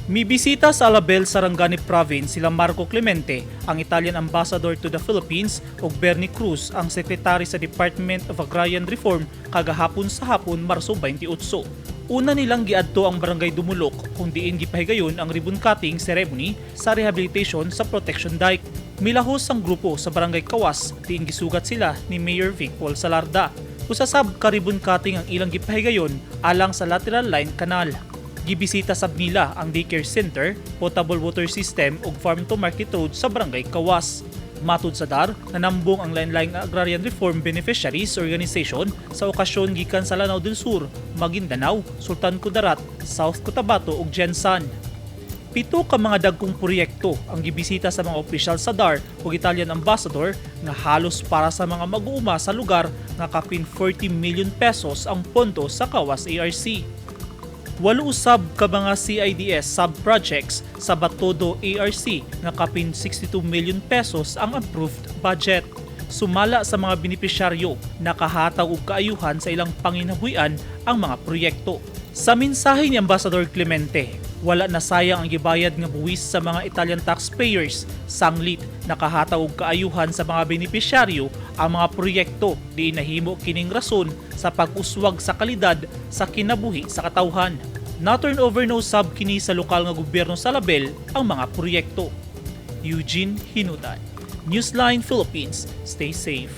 Mibisita sa Alabel, Sarangani Province sila Marco Clemente, ang Italian Ambassador to the Philippines, ug Bernie Cruz, ang Secretary sa Department of Agrarian Reform kagahapon sa hapon, Marso 28. Una nilang giadto ang Barangay Dumulok kung diin gipahigayon ang ribbon cutting ceremony sa rehabilitation sa protection dike. Milahos ang grupo sa Barangay Kawas, diin gisugat sila ni Mayor Vic Paul Salarda. Usa sab ka ribbon cutting ang ilang gipahigayon alang sa lateral line canal. Gibisita sab nila ang daycare center, potable water system ug farm to market road sa Barangay Kawas. Matud sa DAR, nanambong ang lain-laing Agrarian Reform Beneficiaries Organization sa okasyon gikan sa Lanao del Sur, Maguindanao, Sultan Kudarat, South Cotabato ug GenSan. 7 ka mga dagkong proyekto ang gibisita sa mga opisyal sa DAR ug Italian Ambassador nga halos para sa mga mag-uuma sa lugar nga kapin 40 million pesos ang pondo sa Kawas ARC. 8 usab ka mga CIDS sub-projects sa Batodo ARC nga kapin 62 million pesos ang approved budget. Sumala sa mga benepisyaryo, nakahatag og kaayuhan sa ilang panginabuhian ang mga proyekto. Sa mensahe ni Ambassador Clemente, wala na sayang ang gibayad nga buwis sa mga Italian taxpayers, sanglit nakahatag og kaayuhan sa mga benepisyaryo ang mga proyekto, di nahimo kining rason sa pag-uswag sa kalidad sa kinabuhi sa katawhan. Na-turn over na usab kini sa lokal nga gobyerno sa Alabel ang mga proyekto. Eugene Hinudan, Newsline Philippines. Stay safe.